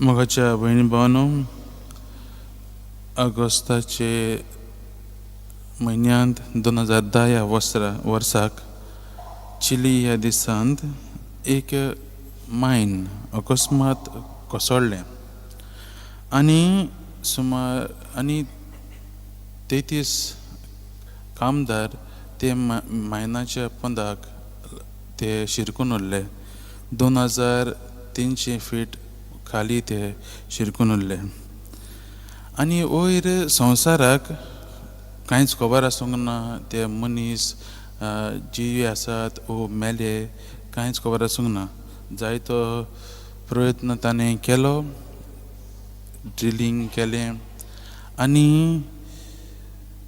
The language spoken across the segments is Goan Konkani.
मोगाच्या भयणी भावांनो, ऑगस्टाचे म्हयन्यांत 2010 ह्या वर्साक चिली ह्या देशांत एक मायन अकस्मात कोसळ्ळें आनी सुमार आनी 33 कामदार ते मायनाच्या पोंदाक ते शिरकून उरले. 2300 फीट खाली ते शिरकून उरले आनी वयर संवसाराक कांयच खबर आसूंक ना. ते मनीस जिवे आसात ओ मेले कांयच खबर आसूंक ना. जायतो प्रयत्न ताणें केलो, ड्रिलींग केलें आनी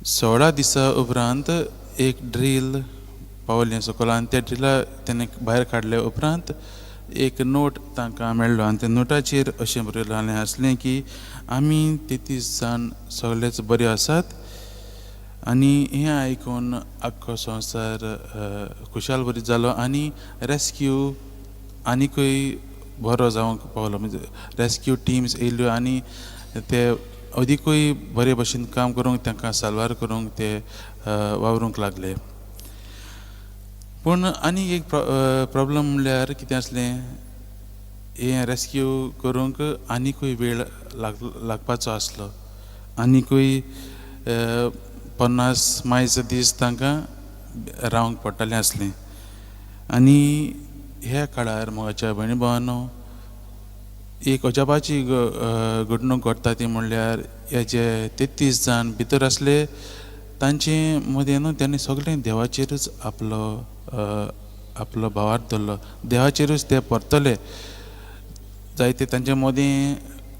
16 दिसां उपरांत एक ड्रील पावलें सकयल आनी त्या ड्रिला तेणें भायर काडले उपरांत एक नोट तांकां मेळ्ळो आनी त्या नोटाचेर अशें बरयलें आसलें की आमी 33 जाण सगळेच बरे आसात. आनी हें आयकून आख्खो संवसार खुशाल बरी जालो आनी रेस्क्यू आनिकूय बरो जावंक पावलो. म्हणजे रेस्क्यू टिम्स येयल्यो आनी ते अदिकूय बरे भशेन काम करूंक, तांकां साल्वार करूंक ते वावरूंक लागले. पूण आनी एक प्रोब्लम म्हणल्यार कितें आसलें, हें रेस्क्यू करूंक आनिकूय वेळ लागपाचो आसलो. आनिकूय 50 मायज दीस तांकां रावंक पडटलें आसलें. आनी ह्या काळार मोगाच्या भयणी भावांनो, एक अजापाची घडणूक घडटा ती म्हणल्यार हे जे 33 जाण भितर आसले तांचे मदें न्हू तांणी सगळें देवाचेरूच आपलो आपलो भावार्थ दवरलो, देवाचेरूच ते परतले. जायते तांचे मदीं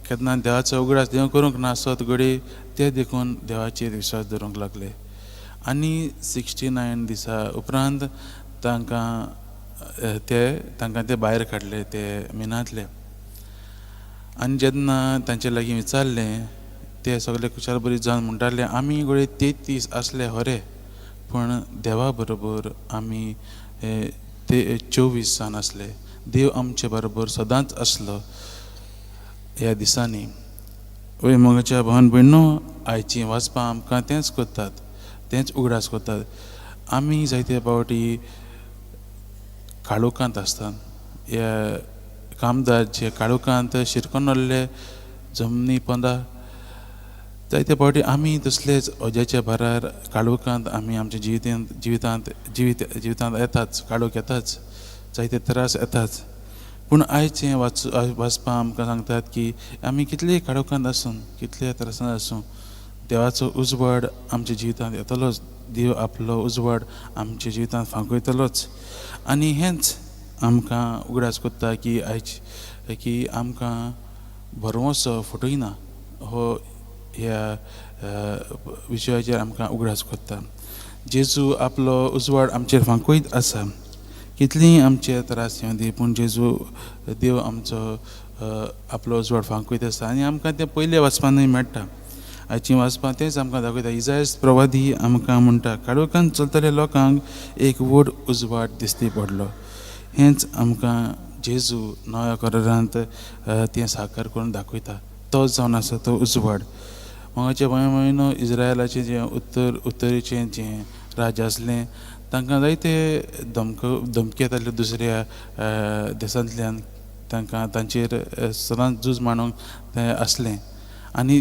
केन्ना देवाचो उगडास देव करूंक नासत घडये ते देखून देवाचेर विश्वास दवरूंक लागले. आनी 69 दिसा उपरांत तांकां ते भायर काडले ते मिनांतले. आनी जेन्ना तांचे लागीं विचारलें ते सगळे खुशाल बरी जावन म्हणटाले आमी घडये 33 आसले खरे, पूण देवा बरोबर आमी ते 24 जाण आसले. देव आमचे बरोबर सदांच आसलो ह्या दिसांनी. वय मोगाच्या भावन भयणो, आयची वाचपां आमकां तेंच करतात, तेंच उगडास करतात. आमी जायते फावटी काळोखांत आसतात. ह्या कामदार जे काळोखांत शिरकोन उरले जमनी पोंदा, जायते फावटी आमी तसलेच अज्याच्या भारार काळोखांत आमी आमच्या जिवितांत येताच, काळोख येताच, जायते त्रास येताच. पूण आयचें वाचपां आमकां सांगतात की आमी कितलेय काळोखांत आसूं, कितलेय त्रासांत आसूं, देवाचो उजवाड आमच्या जिवितांत येतलोच. देव आपलो उजवाड आमच्या जिवितांत फांकयतलोच. आनी हेंच आमकां उगडास करता की आयज की आमकां भरवंसो फटयना हो ह्या विशयाचेर आमकां उगडास करता. जेजू आपलो उजवाड आमचेर फांकयत आसा. कितलींय आमचे त्रास येवं दी, पूण जेजू देव आमचो आपलो उजवाड फांकयत आसा आनी आमकां तें पयलें वाचपानूय मेळटा. आयचीं वाचपां तेंच आमकां दाखयता. इजायस प्रवादी आमकां म्हणटा काळोखान चलतल्या लोकांक एक व्हड उजवाड दिश्टी पडलो. हेंच आमकां जेजू नव्या करारांत तें साकार करून दाखयता. तो जावन आसा तो उजवाड. मोगाचे भंय म्हयनो, इज्रायलाचें जें उत्तरेचें जें राज्य आसलें तांकां जायते धमकी येताल्यो दुसऱ्या देशांतल्यान, तांकां तांचेर सदांच झूज मांडूंक तें आसलें. आनी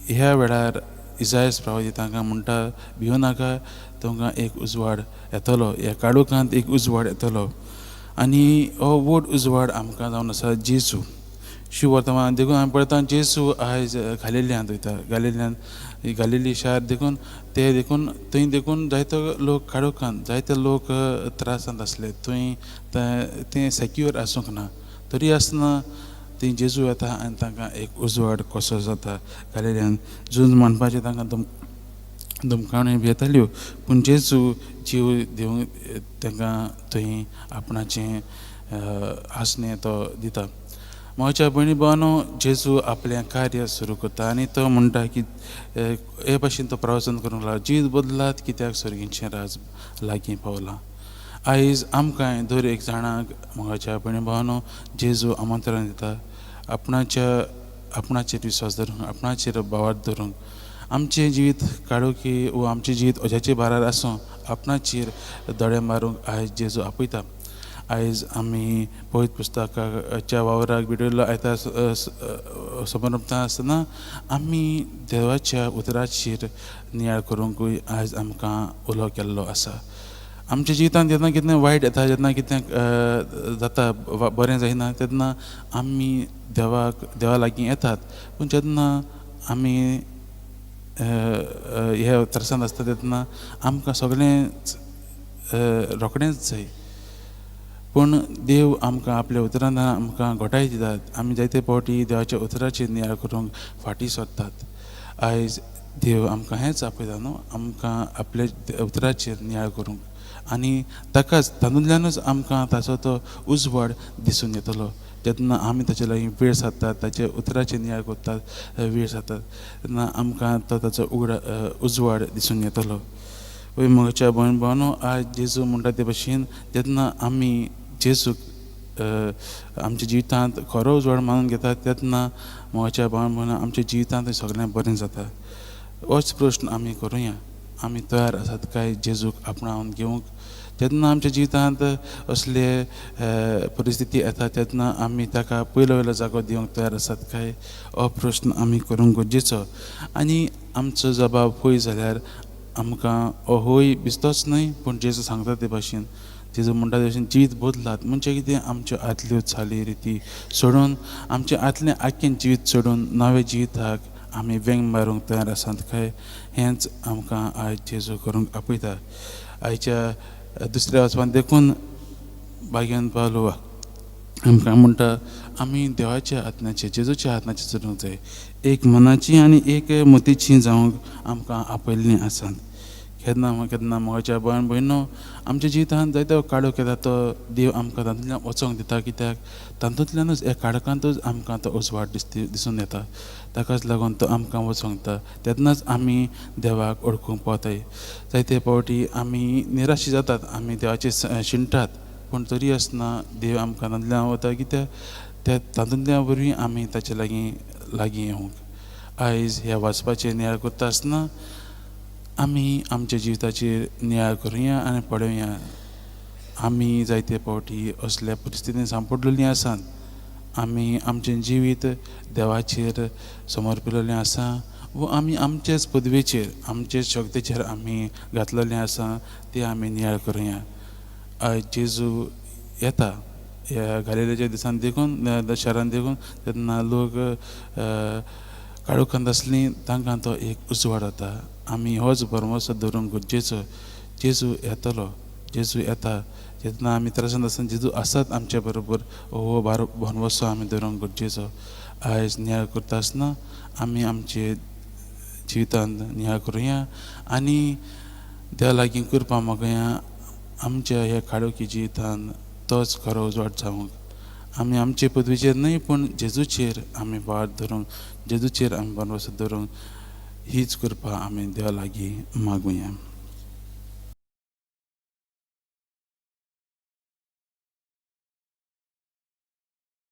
ह्या वेळार इजायस प्रवादी तांकां म्हणटा भिवू नाका, तुमकां एक उजवाड येतलो, ह्या काळोखांत एक उजवाड येतलो. आनी हो व्हड उजवाड आमकां जावन आसा जेजू. शुवर्तमान देखून आमी पळयता जेजू आयज गालिल्यांत वयता, गालिल्यांत गालिली शार देखून ते देखून थंय देखून जायतो लोक काळोखांत, जायते लोक त्रासांत आसले, थंय तें सेक्युअर आसूंक ना. तरी आसतना थंय जेजू येता आनी तांकां एक उजवाड कसो जाता गालिल्यांत. झूज मांडपाचें तांकां धमकाण्यो बी येताल्यो, पूण जेजू जीव दिवंक तांकां थंय आपणाचें आसणें तो दिता. म्हज्या भयणी भावांनो, जेजू आपलें कार्य सुरू करता आनी तो म्हणटा की हे भाशेन तो प्रवचन करूंक लागलो, जिवीत बदलात कित्याक सर्गीचें राज लागीं पावलां. आयज आमकां दर एक जाणांक म्हज्या भयणी भावांनो जेजू आमंत्रण दिता, आपणाच्या आपणाचेर विस्वास धरूंक, आपणाचेर भावार्थ धरूंक। आमचें जिवीत काळोखी वो आमचें जिवीत ओज्याचे भारार आसूं, आपणाचेर दोळे मारूंक आयज जेजू आपयता। आयज आमी पवित्र पुस्तकाच्या वावराक भिडयल्लो आयतार समर्पता आसतना आमी देवाच्या उतराचेर नियाळ करूंकूय आयज आमकां उलो केल्लो आसा। आमच्या जिवितांत जेन्ना कितें वायट येता, जेन्ना कितें जाता, बरें जायना, तेन्ना आमी देवाक देवा लागीं येतात। पूण जेन्ना आमी हे त्रासान आसता तेन्ना आमकां सगळेंच रोखडेंच जाय, पूण देव आमकां आपल्या उतरान आमकां घोटाय दितात। आमी जायते फावटी देवाच्या उतराचेर नियाळ करूंक फाटीं सरतात। आयज देव आमकां हेंच आपयता न्हू, आमकां आपल्या उतराचेर नियाळ करूंक आनी ताकाच तातूंतल्यानूच आमकां ताचो तो उजवाड दिसून येतलो। जेन्ना आमी ताचे लागीं वेळ सादतात, ताचे उतराचेर नियाळ करतात, वेळ सादतात, तेन्ना आमकां तो ताचो उजवाड दिसून येतलो। वय म्हज्या भयण भावांनो, आयज जेजू म्हणटा ते भशेन जेन्ना आमी जेजूक आमच्या जिवितांत खरो उजवाड मानून घेतात तेन्ना म्हज्या भावन भयणां आमच्या जिवितांत सगळें बरें जाता। होच प्रश्न आमी करुया, आमी तयार आसात काय जेजूक आपणावन घेवंक? जेन्ना आमच्या जिवितांत असले परिस्थिती येता तेन्ना आमी ताका पयलो वयलो जागो दिवंक तयार आसात काय? हो प्रश्न आमी करूंक गरजेचो। आनी आमचो जबाब हय जाल्यार आमकां हो हय दिसतोच न्हय, पूण जेजू सांगता ते भाशेन, जेजू म्हणटा ते भाशेन जिवीत बदलात म्हणजे कितें, आमच्यो आदल्यो चाली रिती सोडून, आमचें आदलें आख्खें जिवीत सोडून नवें जिविताक आमी वेंग मारूंक तयार आसात काय? हेंच आमकां आयज जेजू करूंक आपयता। आयच्या दुसऱ्या वाचपान देखून भाग्यान पावलो आमकां म्हणटा आमी देवाच्या आत्म्याचे, जेजूच्या आत्म्याचे चलूंक जाय। एक मनाची आनी एक मतीची जावंक आमकां आपयल्लीं आसात। केन्ना केन्ना म्हज्या भयण भयणो आमच्या जिवितांत जायतो काळोख येता तो देव आमकां तातूंतल्यान वचोंक दिता, कित्याक तातूंतल्यानूच ह्या काळखांतूच आमकां तो उजवाड दिसून येता। ताकाच लागून तो आमकां वचोंक दिता, तेन्नाच आमी देवाक वळखूंक पावताय। जायते फावटी आमी निराशी जातात, आमी देवाचे शिणटात, पूण तरी आसतना देव आमकां तातूंतल्यान वता, कित्याक त्या तातूंतल्या वरवीं आमी ताचे लागीं लागीं येवंक। आयज ह्या वाचपाचेर नियाळ करता आसतना आमी आमच्या जिविताचेर नियाळ करुया आनी पळोवया आमी जायते फावटी असल्या परिस्थितीन सांपडलेलीं आसात। आमी आमचें जिवीत देवाचेर समर्पिल्लें आसा वो आमी आमचेच पदवेचेर, आमचेच शक्तीचेर आमी घातलेलें आसा, तें आमी नियाळ करुया। आयज जेजू येता ह्या गालिलेच्या दिसान देखून, शारान देखून, तेन्ना लोक काळोखांत आसली, तांकां तो एक उजवाड जाता। आमी होच भरवंसो धरूंक गरजेचो। जेजू येतलो, जेजू येता। जेन्ना आमी त्रासान आसतना जेजू आसात आमच्या बरोबर, हो भरवंसो आमी धरूंक गरजेचो। आयज नियाळ करता आसतना आमी आमचे जिवितांत नियाळ करुया आनी देवा लागीं कृपा मागुया आमच्या ह्या काळोखी जिवितांत तोच खरो उजवाड जावंक। आमी आमचे पदवीचेर न्हय, पूण जेजूचेर आमी भार धरूंक, जेजूचेर आमी भरवंसो धरूंक हीच कृपा आमी देवा लागीं मागुया।